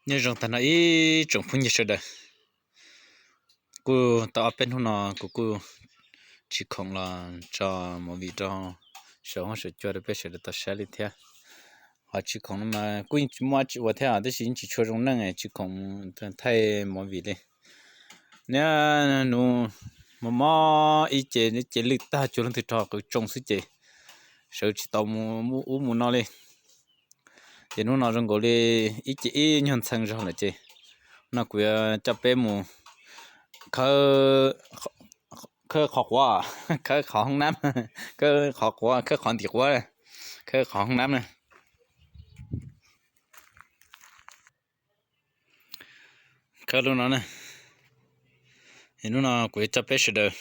Nyob zoo tag nrho ib tsoom phooj ywg sawv daws. Kuj tau ob peb hnub no kuv kuj tsis khoom los tso movie rau saum huab saum cua rau peb sawv daws tau saib li thiab. Ho tsis khoom no mas kuj yeej tsis muaj dab tsi ua thiab tab sis yeej tsis tshua zoo neej tsis khoom thaij movie li. Niaj hnub mob mob ib ce, ib ce lwj tag cuag leej twg rho qws tsoo xwb ces sawv tsis tau mus ub mus no li. Ces hnub no zoo nkaus li ib ce ib nyuag ntxhee zog lawm ces no kuv yuav coj peb mus khawb, khawb qhov quav, khawb qhov hoob nab, khawb qhov quav, khawb qhov ntim quav, khawb qhov hoob nab na. Khawb lub no na. Hnub no kuv yuav coj peb sawv daws,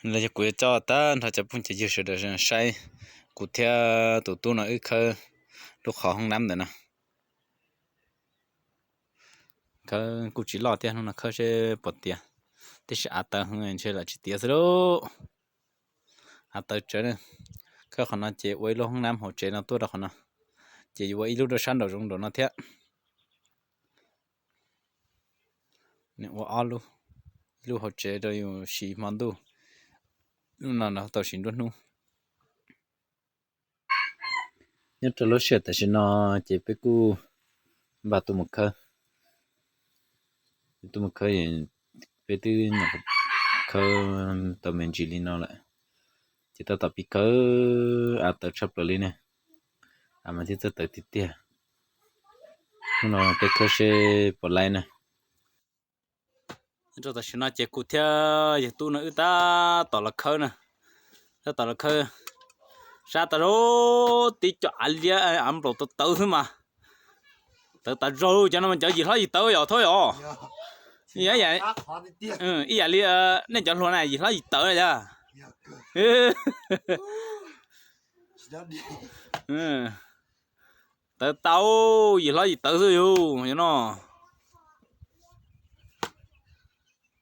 los yog kuv yuav coj tag nrho cov phooj cov ywg sawv daws saib kuv thiab tus tub no wb khawb lub qhov hoob nab ntawm no. Khawb kuj tsis loj thiab, hnub no khawb seb puas tiav, tiam sis av tawv heev ntshe lam tsis tiav xwb lauj. Av tawv tsawv na. Khawb qhov no ces ua ib lub hoob nab hauv tsev no tuaj rau qhov no, ces yuav ua ib lub rau sab nraum zoov nraum no thiab. Ua ob lub, ib lub hauv tsev rau yus siv hmo ntuj, lub no tau siv nruab hnub. Nyob rau lub sij hawm tam sim no ces peb kuj npaj tuaj mus khawb, tuaj mus khawb, peb twb nyuam qhuav khawb tau me ntsis li no lawm, ces tab tom pib khawb, av tawv tshaj plaws li ne, av mas thiaj txawj tawv tiag tiag. Hnub no peb khawb seb puas laib na. Rau tam sim no ces kuv thiab yawg tub no wb tab tom los khawb na, tab tom los khawb, sab tas zog tib co av liab av nplaum tawv tawv xwb mas, tawv tas zog. Cov no mas cov yim hlob yim tawv yom Thoj yom? Ib yam li nej cov hluas na yim hlob yim tawv na yog. Tawv tau, yim hlob yim tawv xwb yus no.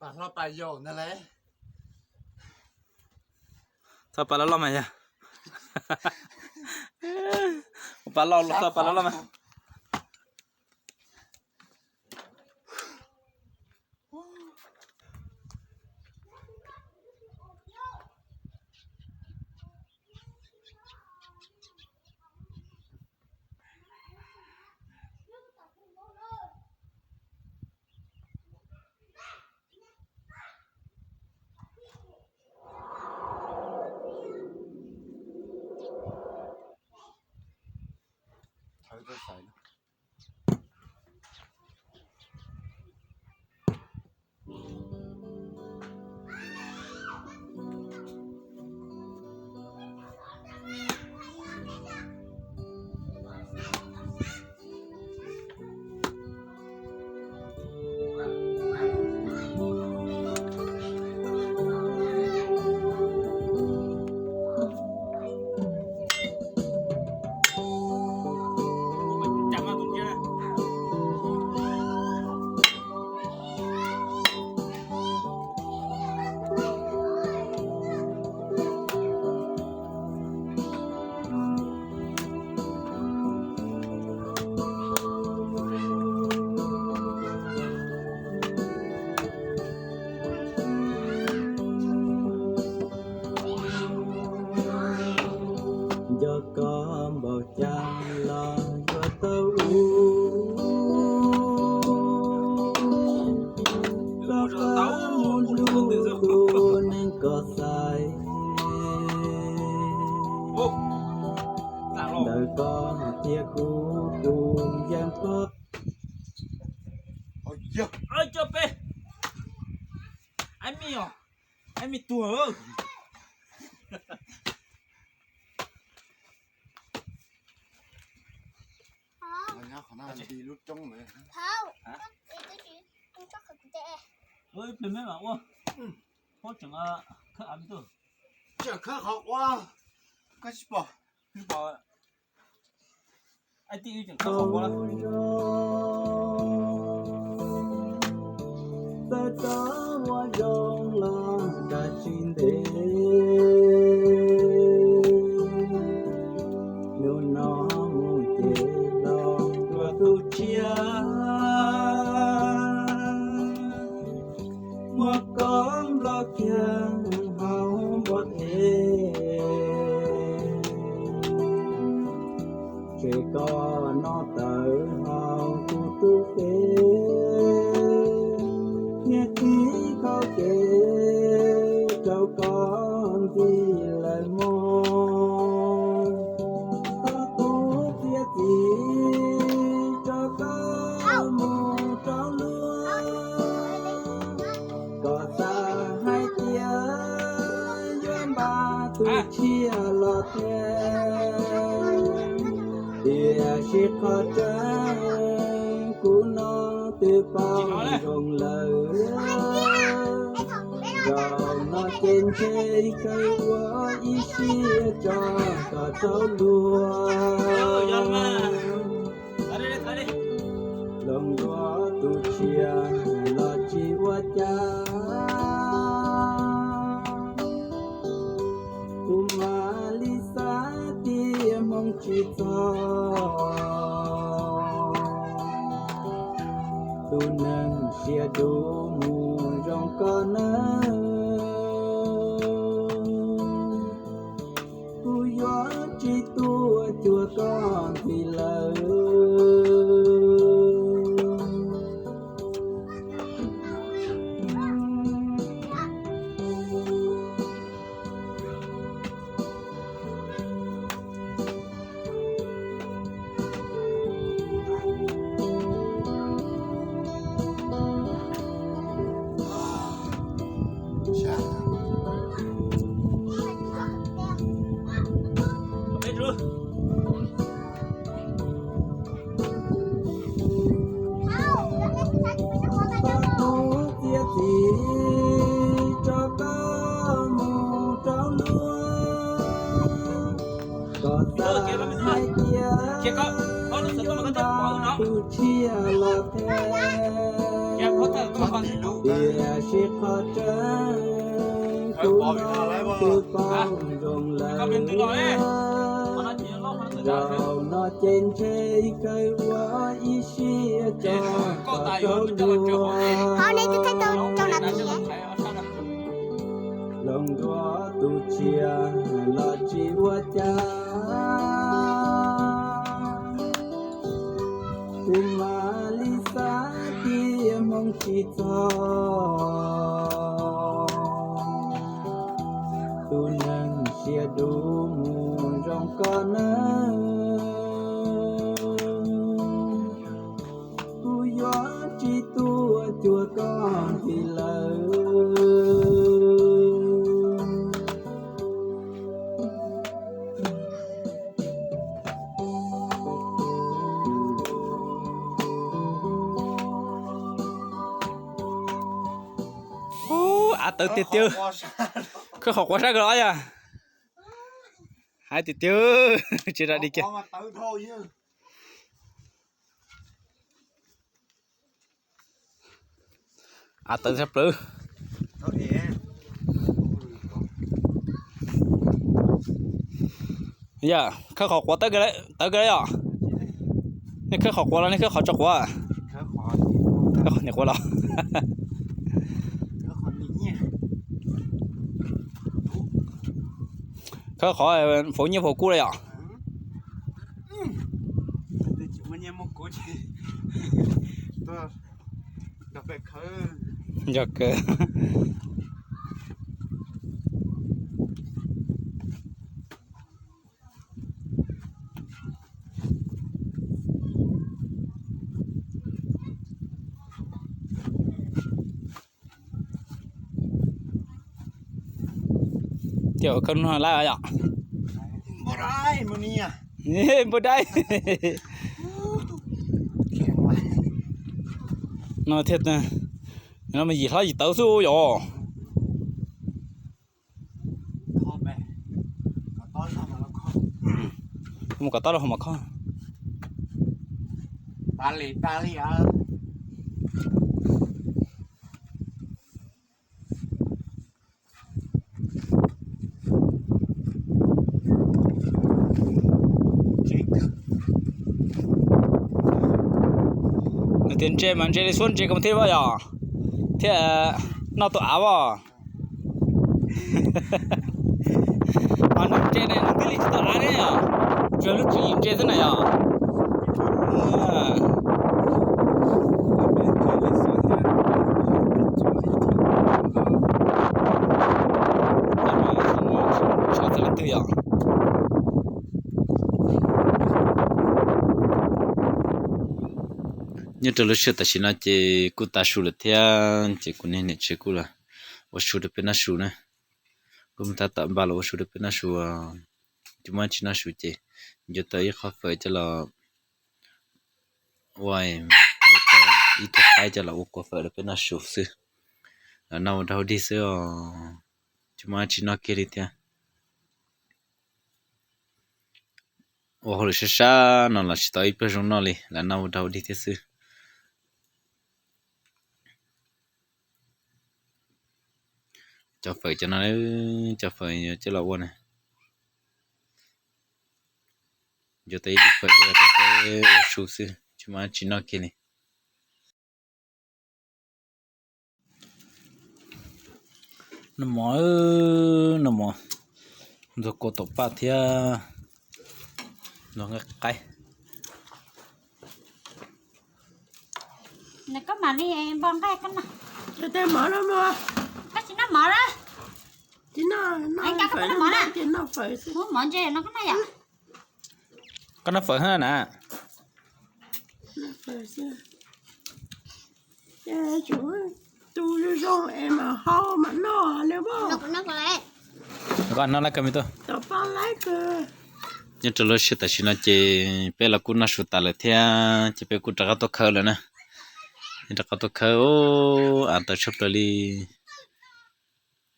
Txhob pa loj loj mas yog, pa loj, txhob pa loj loj mas. Nco koj npaum cas los yuav tau ua, koj pab mus hlub tus neeg koj xaiv, ntawm koj thiab kuv, kuv yeej paub. Ai mi tuag. Ib pliag meb mam ua, pab tseem khawb av tuaj. Tseem khawb qhov ua, koj tsis pom. Tsis pom. Ai tij wb tseem khawb qhov ua. Txawm tau ua zoo los kav tsij ntev, hnub no mus ces los dua tus Tshiab muab koj nploj kiag hauv npua teb, tseg koj noj tawv hauv kuv tub teb, niag txiv khaub kev rau koj ntxim lawm mog. Koj tub txiav txim rau koj mus rau luag, koj xav hais tias yuav npaj tus tshiab los thiab, tiam sis qhov tseeb kuv no twb paub zoo lawm. Zaum no ces ntshe kawg ua ib siab tso koj rau luag. Hloov dua tus tshiab los tsis ua cas, kuv mam li xav tias hmoo tsis txog. Tus neeg siab dub mus zoo koj nawb, kuv yuav tsis tuaj cuag koj ntxiv lawm. Koj tub txiav txim rau koj mus rau luag, koj xav hais tias yuav npaj tus tshiab los thiab, tiam sis qhov tseeb kuv no twb paub zoo lawm. Zaum no ces ntshe kawg ua ib siab tso koj rau luag. Hloov dua tus tshiab los tsis ua cas, kuv mam li xav tias hmoo tsis txog. Tus neeg siab dub mus zoo koj nawb, kuv yuav tsis tuaj cuag koj ntxiv lawm. Ub, av tawv tiag tiag. Khawb qhov quav sab kawg los yog. Hais tiag tiag, tsis ra di kiag. Av tawv tshaj plaws. Yog khawb qhov quav tawv kawg li yom? Nej khawb qhov quav los nej khawb qhov tso quav? Niam quav los. Khawb qhov faus nyiaj faus kub li yom? Yog kawg. Ces khawb no lab yom? Npau dai. No thiaj, no mas yim hlob yim tawv xwb yom. Mus kom tob rau hauv mas khob. Nws tias ntse mas ntse li suab ntse koj thiaj vaj yom, thiaj noj tau av as. Mas nws ntse ne nws thiaj li tsis tau av ne yom, tsuas lub tswv yim ntse xwb na yom. Txog txoj leej twg yom. Nyob rau lub sij hawm tam sim no ces kuj tav su lawm thiab ces kuv niag niam tsev kuj los ua su rau peb noj su na. Kuj mus tab tom npaj los ua su rau peb noj su, tsis muaj tsis noj su ces ncuav tau ib qho fawm coj los ua, ib tug qaib coj los ua kua fawm rau peb noj su xwb. Los noj ua dog ua dig xwb os, tsis muaj tsis noj kiag li thiab. Ua hauj lwm sab sab no los tsis tau ib pliag zoo noj li, los noj ua dog ua dig thiab xwb. Cov fawm cov no, cov fawm coj los ua na. Ncuav tau ib lub fawm coj los rau peb ua su xwb, tsis muaj tsis noj kiag li. Noj mov, noj mov, ntxuag kua tom paj thiab ntxuag nqaij qaib. Koj mam li npo nqaij koj noj. Koj tsis noj mov na? Koj noj mov na? Muab mov ntse no koj noj yom. Koj noj fawm na. Koj noj lawm kawg me tub. Nyob rau lub sij hawm tam sim no ces peb los kuj noj su tas lawm thiab ces peb kuj rov qab tuaj khawb lawm na. Rov qab tuaj khawb, av tawv tshaj plaws li,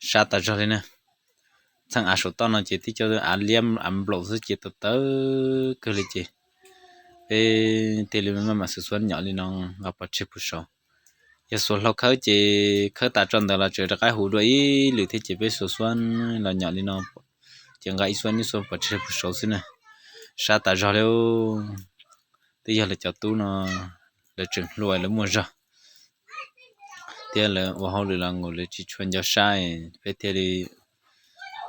sab tas zog li na. Txheej av saum toj no ces tib co av liab av nplaum xwb ces tawv tawv kawg li ces peb thiaj li maj mam xuas xuab nyom li no nqa pov tseg puag saud. Yog xuas hlau khawb ces khawb tas tso ntawd los tseem rov qab hu dua ib lwm thiab ces peb xuas xuab los nyom li no ces nqa ib xuab ib xuab pov tseg puag saud xwb na. Sab tas zog li. Twb yog lawv cov tub no lawv tseem hluas lawv muaj zog thiab lawv ua hauj lwm los nkaus lawv tsis tshua nco sab, peb thiaj li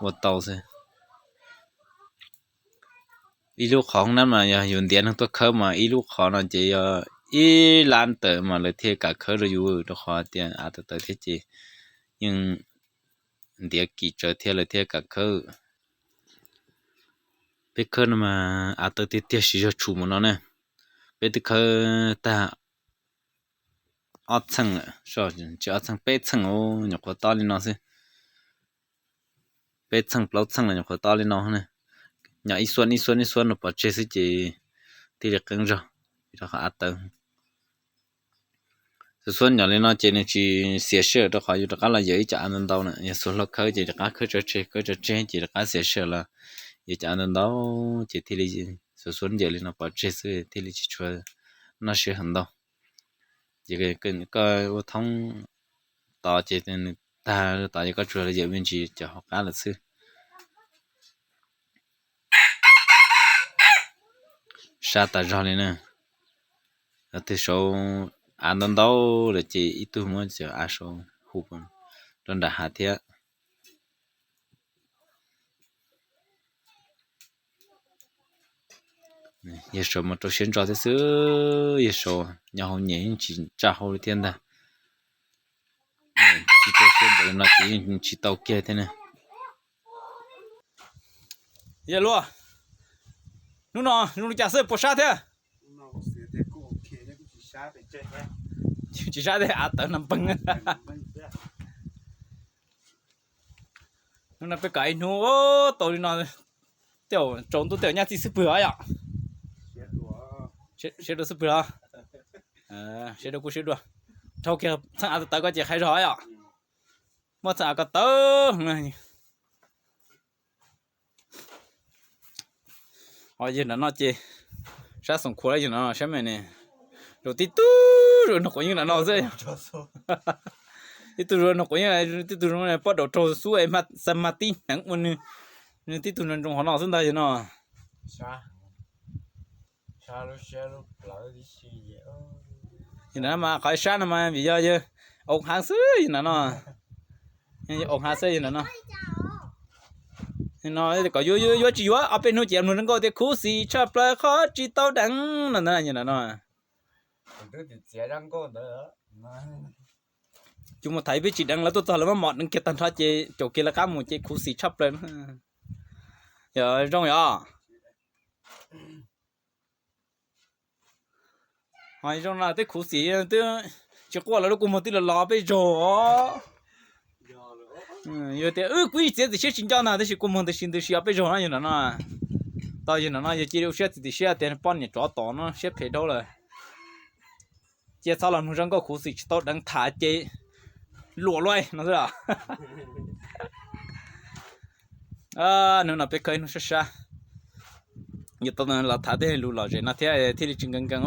ua tau xwb. Ib lub qhov hoob nab mas yog yus ntiav neeg tuaj khawb mas ib lub qhov no ces yog ib lab tawm mas lawv thiaj kam khawb rau yus, rau qhov tias av tawv tawv thiab ces yeej ntiav kim tsawv thiab lawv thiaj kam khawb. Peb khawb no mas av tawv tiag tiag siv zog tshum mus no na. Peb twb khawb tag ob txheej, tsis ob txheej, peb txheej nyuam qhuav tob li no xwb. Peb txheej plaub txheej los nyuam qhuav tob li no na. Nyom ib xuab ib xuab ib xuab no pov tseg xwb ces thiaj li qeeb zog, rau qhov av tawv. Xuas xuab nyom li no ces nws tsis xiam sij hawm rau qhov yus rov qab los yawm ib co av ntau ntau na. Yog xuas hlau khawb ces rov qab khawb tso tseg, khawb tso tseg ces rov qab xiam sij hawm los yawm co av ntau ntau ces thiaj li xuas xuab nyom li no pov tseg xwb thiaj li tsis tshua noj sij hawm ntau. Ces koj ua thoob tod ces nws tag tod ces koj tsuas los yawm me ntsis cov hauv qab lawm xwb. Sab tas zog li na. Yog twg saud av ntau ntau lawm ces ib tug muab cov av saud hu rau nram hav thiab. Yawg saud mas rau siab ntso thiab xwb, yawg saud nyob hauv nyias yeej tsis tsa hauj li thiab ntag. Tsis rau siab npaum li no ces yeej tsis tau kiag thiab ne. Yawg Luaj, hnub no zoo li cas xwb puas sab thiab? Tsis sab thiab, av tawv no npeeg. Hnub no peb kam ib hnub tau li no, tej zaum tsaus ntuj tej zaum nyaj txij xwb pwg os yom. Siab dua xwb pwg los? Siab dua kuj siab dua. Dhau kiag txheej av tawv ko ces qhai zog yom. Muaj txheej av ko tawv. Yawg nram no ces sab Xoom Khuam yawg no sab me ne, zaum tib tug zaum nrog quav yeeb nram no xwb. Tib tug zaum nrog quav yeeb, tib tug zaum pob daum raug xub xa mag tib hneev ua nws, nws tib tug nroo nroo hov no xwb ntag yawg no. Sab lub siab lub plawv tib si. Yog no mas qhov sab no mas vim yog yawg oo hav xwb yog no no. Yawg oo hav xwb yog no no. No kom yuav yuav yuav tsis yuav ob peb hnub ces mloog zoo nkauj tias khuv xim tshaj plaws qhov tsis tau deev no ntag yog no no. Cus mus thaiv peb tsis deev lawv tuaj txog lawv muab mos deev kiag tag nrho ces caum kiag lawv qab mus ces khuv xim tshaj plaws. Yog zoo yom. Ho zoo no twb khuv xim twb tsis quaj los lub kua muag twb los los peb zaug os. Yog tias wb kuj ib txiav txim siab tsis nco ntag tab sis kua muag ntws si ntws si os peb zaug no yog no no. Tau yog no no yog cia li ua siab txiav txim siab tias poj niam tsov tom no siab phem dhau lawm. Cia txhob los mloog zaj nkauj khuv xim tsis tau deev tham ces luam luaj no xwb. Hnub no peb khaws ib hnub sab sab, yuav tau los tham tej lus lom zem no thiab thiaj li tsis nkees nkees.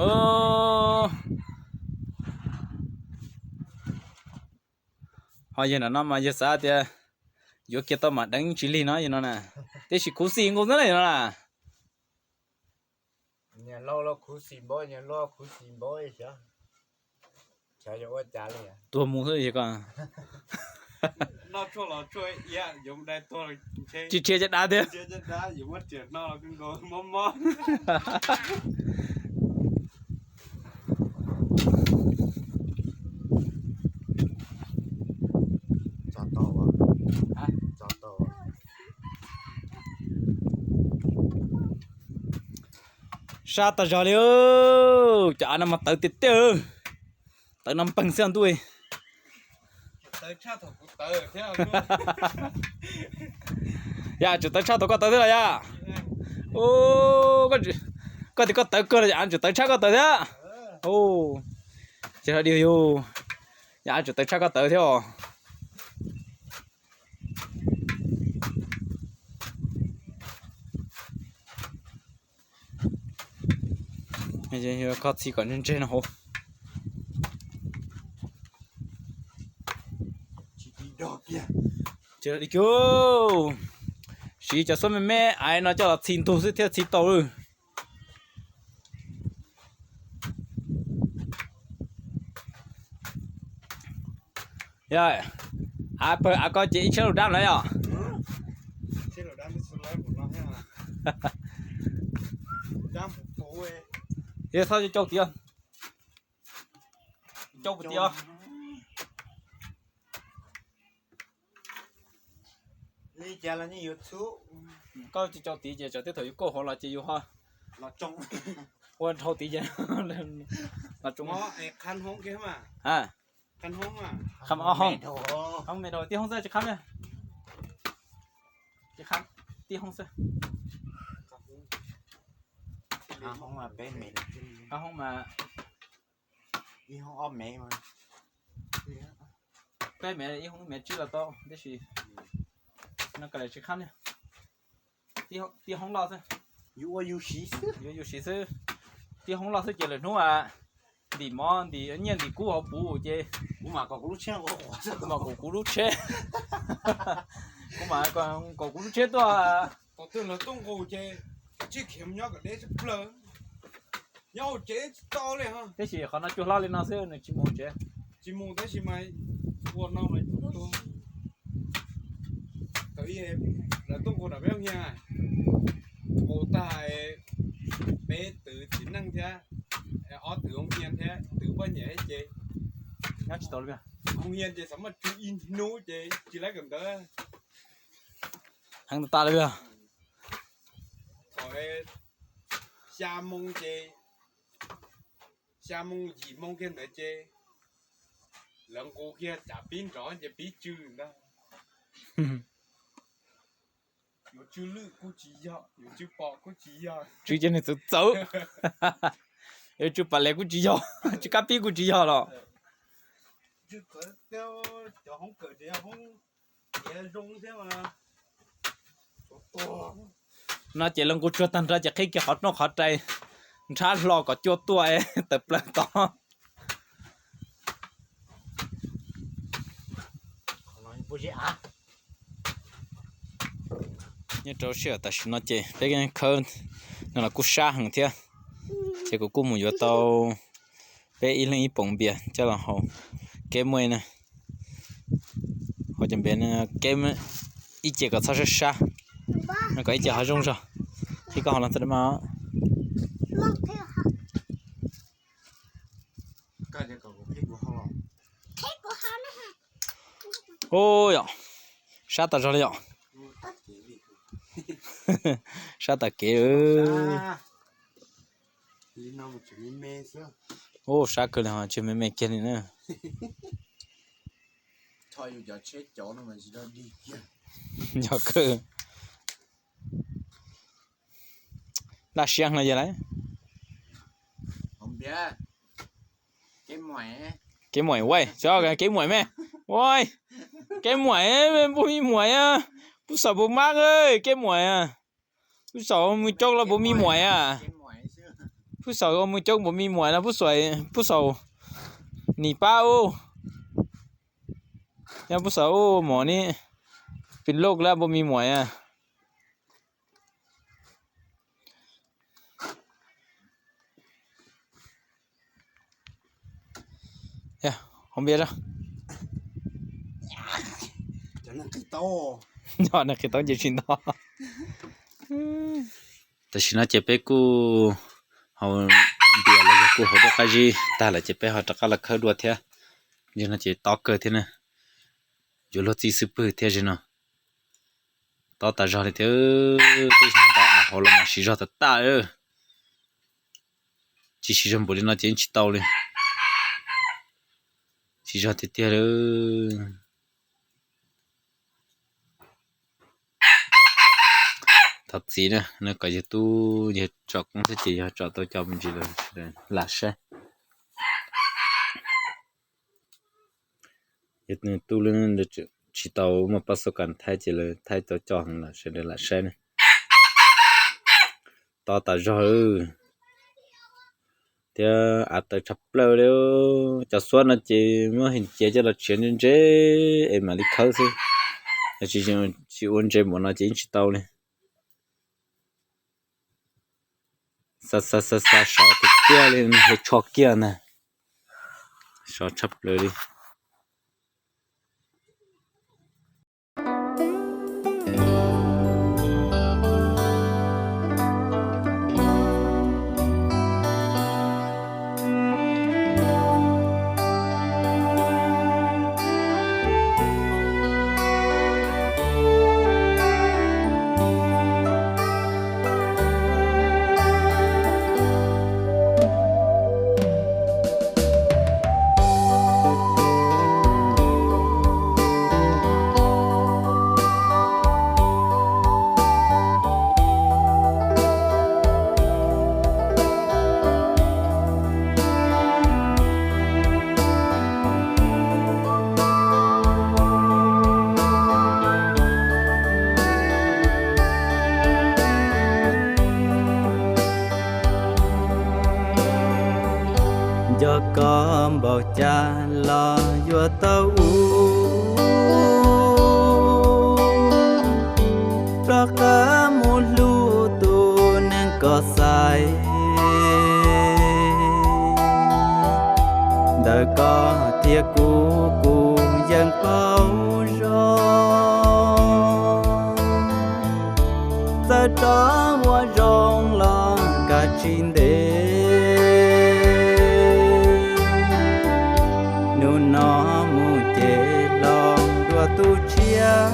Ho yog no no mas yog xav tias yuav kiag tau mam deev tsis lig no yog no na, tiam sis khuv xim nkaus xwb na yog no na. Niag laus los khuv xim npaum, niag laus khuv xim npaum xyov, xyov yuav ua cas li. Tuag mus xwb ko. Tsis tshia caj dab thiab. Sab tas zog li, cov av no mas tawv tiag tiag, tawv no npeeg xwb ntuj. Yam tseem tawv tshaj thaum koj tawv thiab los yam. Koj tias koj tawv kawg los yam tseem tawv tshaj koj tawv thiab. Ces yog yam tseem tawv tshaj koj tawv thiab os. Koj txhij kom ntseg ntseg no hauv. Siv cov xuab me me aiv no coj los txhij ntug xwb thiaj txhij tau lawm. Yog, av pawg av ko ces ib tshab lus dab lawm yom. Yog txhob cau tid, cau pus tid os. Koj tsis cau tid ces tsam tej thaum yus kauj hauv los ces yus ho ua dhau tid ces los tsoom. Qhab hoob, tib hoob xwb tsis qhab na. Tib hoob xwb. Qhab hoob mas peb mev, ib hoob ib mev tsib los tau tab sis no kav liam tsis qhab na. Tib hoob loj xwb. Yuav ua yus siv xwb, yuav yus siv xwb. Tib hoob loj xwb ces lwm hnub ntim mov ntim nyiaj ntim kub hauv puv ces kuv mam kom kuv lub tsheb, kuv mam kom kuv lub tsheb tuaj. Thaum twg lawv tuaj nqus ces kav tsij khiav mus nyob kom deb tshaj plaws, nyob hauv tsev tsis tau li. Tab sis qhov no cuag hlob li no xwb nws tsis mus tsev. Tsis mus tab sis mas ua no mas yuav tuag. Thaum ub lawv tuaj nqus nram peb hoob hias, nqus tag peb twv txiv neej thiab ob twv hoob hias thiab twv poj niam ces nyob tsis tau li. Hoob hias ces xav muaj tsw ib hnub ces tsis laib kawm ntawv. Heev tas tas li. Thaum xya moo ces, xya moo yim moo kiag ntawd ces lawv nqus kiag tsav pib nrov ces pib tsw ntag. Yuav tsw lwj kuj tsis yog, yuav tsw pom kuj tsis yog, tsw ces nws txawv txawv. Yuav tsw pam les kuj tsis yog, tsw kab pib kuj tsis yog los. No ces lawv nqus tsuag tag nrho ces qhib kiag qhov rooj qhov rai, nrhab hlo kom cua tuaj tawm plaws tod. Nyob rau sij hawm tam sim no ces peb khawb no los kuj sab heev thiab, ces kuv kuj mus yuav tau Peb ib leeg ib poom npias coj los haus, kev muaj na, haus cov npias kev ib ce kom txhob sab sab, kom ib ce ho zoo zog. Qhib koj ho los txog mas. Ub yom, sab tas zog li yom. Sab tas kev. Ub, sab kawg li ho, tsis me me kiag li na. Yog kawg. Laj siab no yog lawm. Kev muam ua, kev muam me, ua, kev muam, puas me muam a, pub xaum puas mab, kev muam, pub xaum mus coob los puas me muam a, pub xaum mus coob puas me muam no, pub xaum nim pab ub, yog pub xaum ub mom ni, pis loj lawm puas me muam a. Haus npias, nws qhib tau ces tsis nto. Tam sim no ces peb kuj haus npias los yog kuj haus dej qab zib tag lawm ces peb ho rov qab los khawb dua thiab. Zim no ces tob kawg thiab na, yuav luag txij xub pwg thiab zim no. Tob tas zog li thiab, twb nto av hauv los mas siv zog tas tas. Tsis siv zog npaum li no ces yeej tsis tau li. Siv zog tiag tiag li. Thov txim na, kom yawg tub yawg tsom koob xwb ces yog tsom tau cov me ntsis lam saib. Yog tub tsis tau muaj pab xub kas thaij ces lawv thaij tau cov heev lawm sawv daws lam saib ne. Tob tas zog thiab av tawv tshaj plaws li. Cov xuab no ces muab heev cia coj los tshiav ntse ntse es mam li khawb xwb. Tsis ua ntse npaum no ces yeej tsis tau li. Xa xa xa xa sov tiag tiag li, nws hev tsho kiag ntag. Sov tshaj plaws li. Nco koj npaum cas los yuav tau ua, rov qab mus hlub tus neeg koj xaiv. Ntawm koj thiab kuv, kuv yeej paub zoo. Txawm rov ua zoo los kav tsij ntev, hnub no mus ces los dua tus tshiab.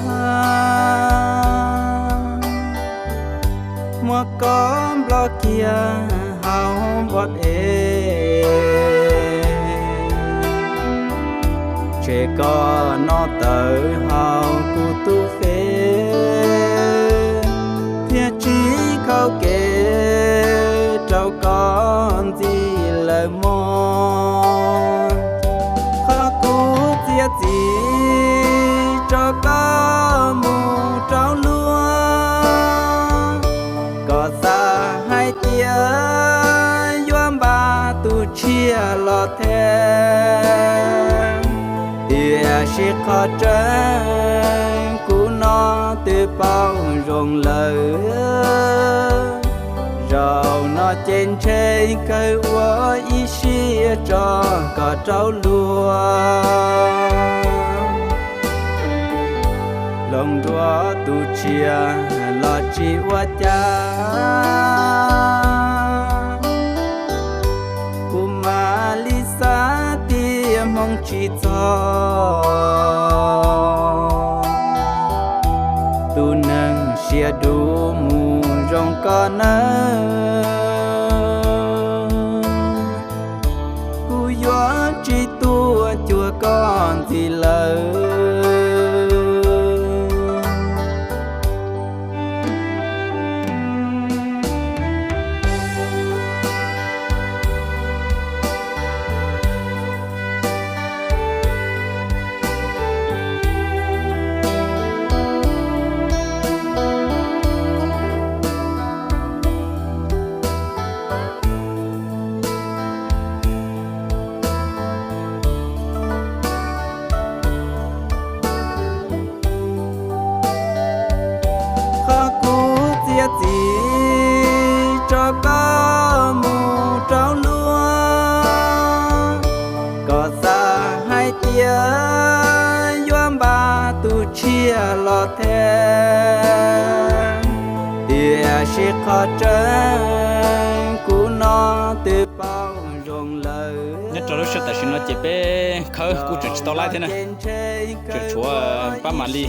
Muab koj nploj kiag hauv npoj ev, tshem koj noj tawv hauv kuv tus fev, thiaj tsis khaum kev rau koj ntxim lawm mog. Qhov kuv txiav txim tso koj mus rau luag, koj xav hais tias yuav npaj tus tshiab los them, tiam sis qhov tseeb kuv no twb paub zoo lawm. Zaum no ces ntshe kawg ua ib siab tso kom rau luag, hloov dua tus tshiab los tsis ua cas. Kuv mam li xav tias hmoov tsis txog, tus neeg siab dub mus zoo koj nawb. Kuv yuav tsis tuaj cuag koj ntxiv lawm. Qhov kuv txiav txim tso koj mus rau luag, koj xav hais tias yuav npaj tus tshiab los thiab, tiam sis qhov tseeb kuv no twb paub zoo lawm. Nyob rau lub sij hawm tam sim no ces peb khawb kuj tseem tsis tau laib thiab na, tseem tshuav pab mam li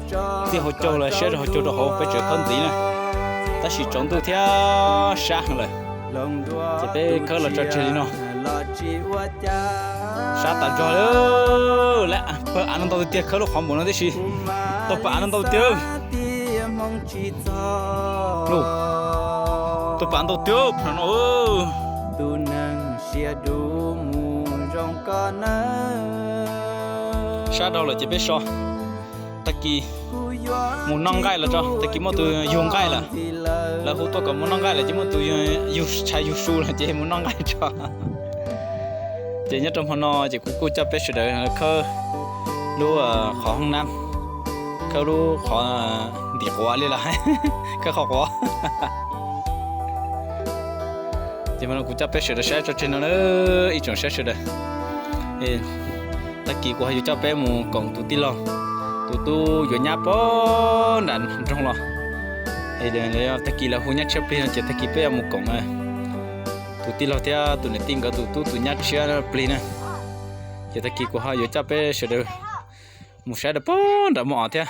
txij hauv caug los siab rau hauv caug rau hauv peb tseem khawb ntxiv na. Tab sis tsaus ntuj thiab sab heev lawm, ces peb khawb los tso tseg li no. Sab tas zog lawm, pawg av no ntau tiag tiag, khawb lub qhov npaum no tib si, tau pawg av no ntau tiag. Tau pawg av ntau tiag no. Sab dhau lawm ces peb so. Tag kis mus noj nqaij los tso, tag kis muaj tus yug nqaij lawm. Lawv hu tuaj kom mus noj nqaij lawm ces muaj tus yug tshav yug su lawm ces mus noj nqaij tso. Ces nyob rau hmo no ces kuv kuj coj peb sawv daws khawb lub qhov hoob nab, khawb lub qhov ntim quav li lawm, khawb qhov quav. Ces hmo no kuv coj peb sawv daws saib tso tseg no na, ib tsoom saib sawv daws. Tag kis kuv ho yuav coj peb mus koom tus tij laug, tus tub yuav nyab pog nram nroog los. Tag kis lawv hu nyab tshiab plig no ces tag kis peb yuav mus koom tus tij laug thiab tus niam tij nkawd tus tub tus nyab tshiab plig na. Ces tag kis kuv ho yuav coj peb sawv daws mus saib rau pog nram mos os thiab.